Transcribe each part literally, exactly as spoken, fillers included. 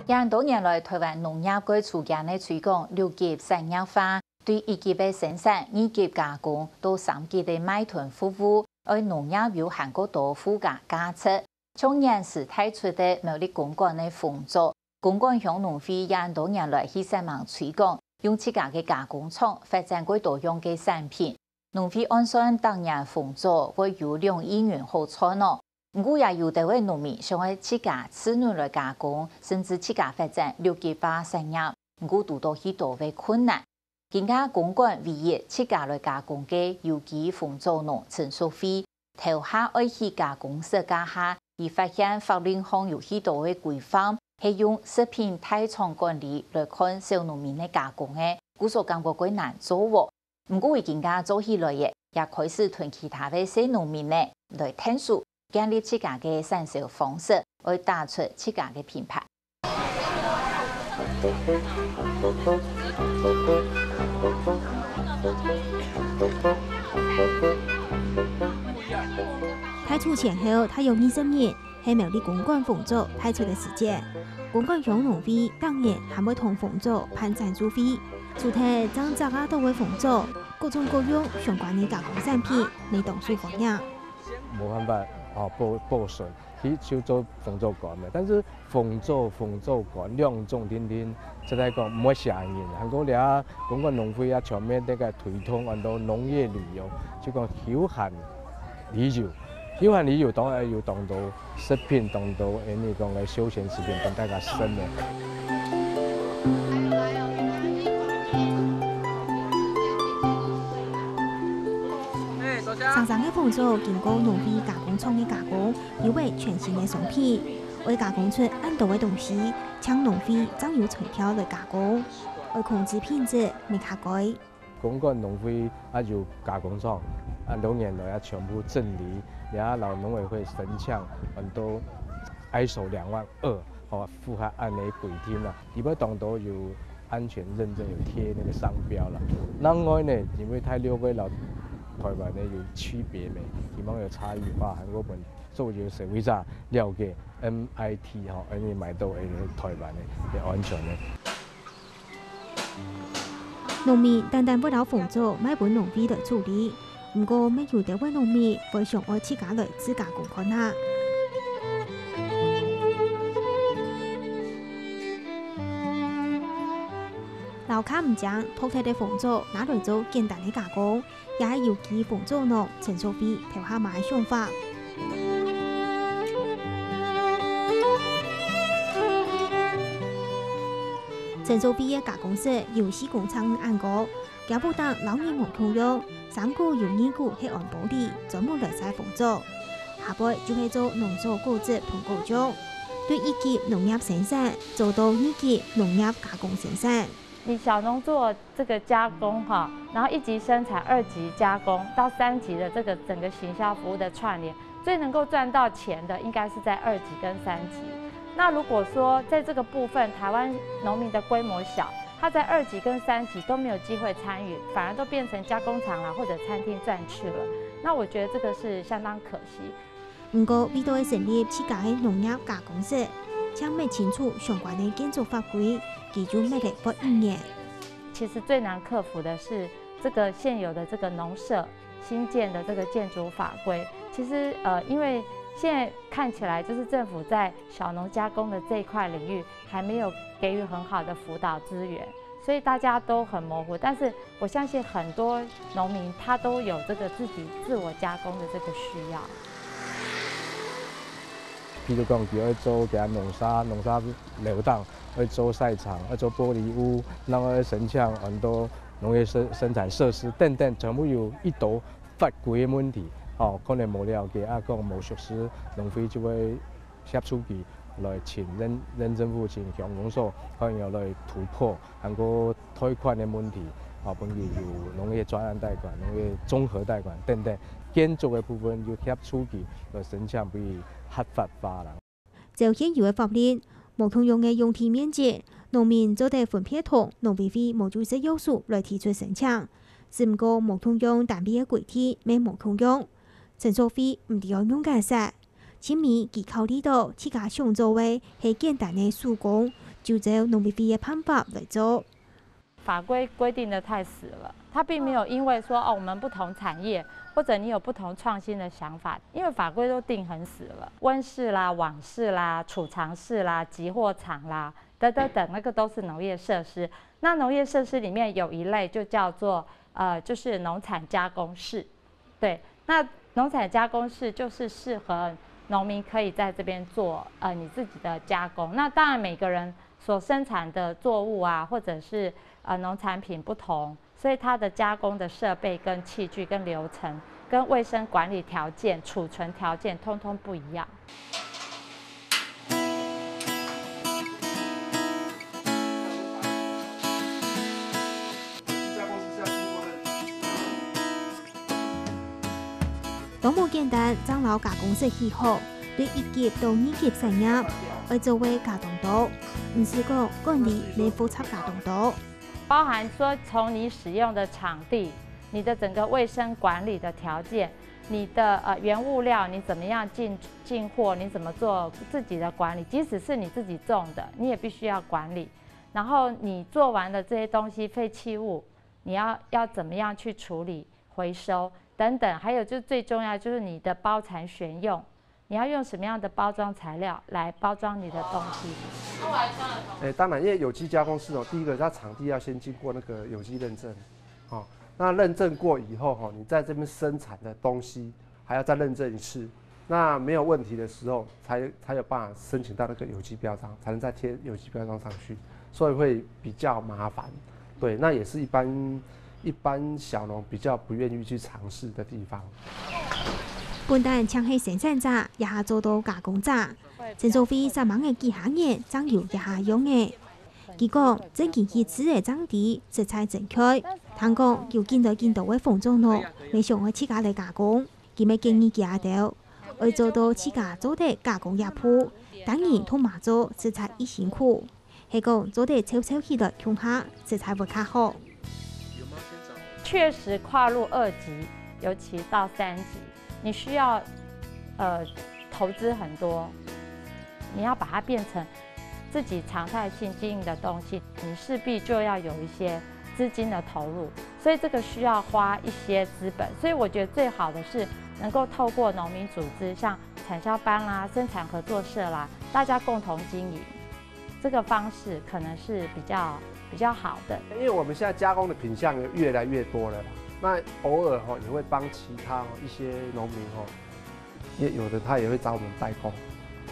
這恁多年來，臺灣農業个逐漸个推廣六級產業化，對一級个生產、二級加工到三級个賣斷服務，愛農業有還較多附加價值。像現時推出个苗栗公館个紅棗，公館鄉農會這恁多年來去煞猛推廣，用自家个加工廠發展較多樣个產品。農會按算逐年紅棗會有兩億銀好賺哦。毋過也有兜个農民想愛自家自家來加工，甚至自家發展六級化產業，毋過堵著許多个困難。今下公館唯一自家來加工个有機紅棗農陳淑慧，頭下愛去加工室該下，佢發現法令項有許多个規範，係用食品代廠管理來看小農民个加工个，故所感覺較難做哦。毋過佢今下做起來个，也開始同其他个細農民呢來𢯭手，建立自家个產銷方式，愛打出自家个品牌。 大暑前後大約二十日，係苗栗公館紅棗大出个時節。公館鄉農會逐年還會同紅棗辦贊助會，除忒正摘啊著个紅棗，各種各樣相關个加工產品，乜當受歡迎。無辦法哦，保保存，佢就做紅棗乾个。但是紅棗、紅棗乾兩種定定，實在講毋會嚇人。還過這公館農會啊，全面在該推動安到農業旅遊，就講休閒旅遊。休閒旅遊當然有當多食品，當多誒，你講个休閒食品，分大家食个。 生生个紅棗經過農會加工廠个加工，有為全新个商品。愛加工出恁多个東西，淨農會正有材料來加工，愛控制品質，乜較貴。公館農會啊有加工廠，恁多年來啊全部整理，也摎農委會申請，恁多ISO兩萬二，吼，符合恁个規定啦。裡背當多有安全認證，有貼那個商標啦。另外呢，因為大陸个摎臺灣个有區別咩，地方有差異化，還過分所有消費者了解MIT吼，恁个買到个臺灣个，个安全个。農民單單會摎紅棗賣分農會來處理，毋過乜有兜位農民會想愛自家來自家加工看啊。摎較毋靚、脫忒个紅棗拿來做簡單个加工， 也係有機紅棗農陳淑慧頭下嘛个想法。陳淑慧个加工室有四公尺恁高，佢屋頂摎人無共樣，三股有二股係安玻璃，專門來曬紅棗。下背就係做濃縮果汁同果醬，對一級農業生產做到二級農業加工生產。 你小農做這個加工哈，然後一級生產、二級加工到三級的這個整個行銷服務的串聯，最能夠賺到錢的應該是在二級跟三級。那如果說在這個部分，台灣農民的規模小，他在二級跟三級都沒有機會參與，反而都變成加工廠啦或者餐廳賺去了。那我覺得這個是相當可惜。 毋過為著愛成立自家个農業加工室，淨搣清楚相關个建築法規，佢就搣了發一年。其實最難克服的是這個現有的這個農舍新建的這個建築法規。其實，呃，因為現在看起來，就是政府在小農加工的這一塊領域還沒有給予很好的輔導資源。 所以大家都很模糊，但是我相信很多農民他都有這個自己自我加工的這個需要。譬如講，佢愛做佢農舍，農舍樓頂，愛做曬場，愛做玻璃屋，然後愛申請很多農業生生產設施等等，全部有一堆法規的問題，吼，可能無了解，啊，講無熟識，農會就會 協助佢來請人、人政府、請鄉公所，看有來突破，還過貸款个問題，啊，分佢有農業專案貸款、農業綜合貸款等等，建築个部分有協助佢來申請，分佢合法化啦。照現有个法令，無共樣个用地面積，農民做得分別同農委會無坵食藥署來提出申請，只毋過無共樣單位个規定乜無共樣。陳淑慧毋知愛仰結煞， 盡尾佢考慮著自家想做个係簡單个手工，就照農委會个辦法來做。法规规定的太死了，它并没有因为说哦，我们不同产业或者你有不同创新的想法，因为法规都定很死了，温室啦、网室啦、储藏室啦、集货场啦，等等等，那个都是农业设施。那农业设施里面有一类就叫做呃，就是农产加工室，对，那农产加工室就是适合农民可以在这边做呃你自己的加工。那当然每个人所生产的作物啊，或者是呃农产品不同，所以它的加工的设备跟器具跟流程、跟卫生管理条件、储存条件，通通不一样。都無簡單，正摎加工室起好，對一級到二級產業，愛做个加當多，毋使講管理乜複雜加當多。包含說從你使用的場地、你的整个卫生管理的条件、你的呃原物料你怎么样进进货，你怎么做自己的管理，即使是你自己种的，你也必须要管理。然后你做完的这些东西废弃物，你要要怎么样去处理、回收等等，还有就最重要就是你的包材选用，你要用什么样的包装材料来包装你的东西。哎，当然，因为有机加工室哦，第一个它场地要先经过那个有机认证，哦，那认证过以后哈，你在这边生产的东西还要再认证一次，那没有问题的时候，才才有办法申请到那个有机标章，才能再贴有机标章上去，所以会比较麻烦。对，那也是一般一般小农比较不愿意去尝试的地方。本旦淨係生產者，也下做到加工者。陳宗輝煞猛个幾下年，正有一下樣个。佢講，正經去試个正知，實在正確。聽講有緊多緊多个紅中農，乜想愛自家來加工，佢乜建議佢兜，愛做到自家做得加工一步，單人同嫲做，實在已辛苦。係講做得湊湊起來共下，實在會較好。确实跨入二级，尤其到三级，你需要呃投资很多，你要把它变成自己常态性经营的东西，你势必就要有一些资金的投入，所以这个需要花一些资本。所以我觉得最好的是能够透过农民组织，像产销班啦、生产合作社啦，大家共同经营，这个方式可能是比较比较好的。因为我们现在加工的品项越来越多了啦，那偶尔哈也会帮其他一些农民哈，也有的他也会找我们代工。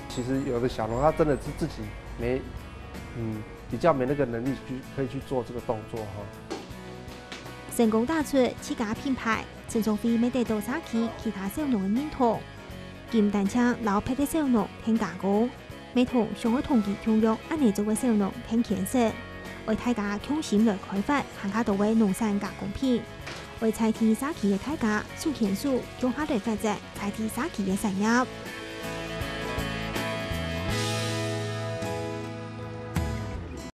其实有的小农他真的是自己没，嗯，比较没那个能力去可以去做这个动作哈。成功打出自家品牌，陳宗輝乜得到社區其他小農个認同。佢毋單淨摎別个小農添加工，乜同想愛同佢共樣恁仔做个小農添牽手，愛大家共心來開發還較多个農產加工品。 為在地社區个大家手牽手，共下來發展在地社區个產業。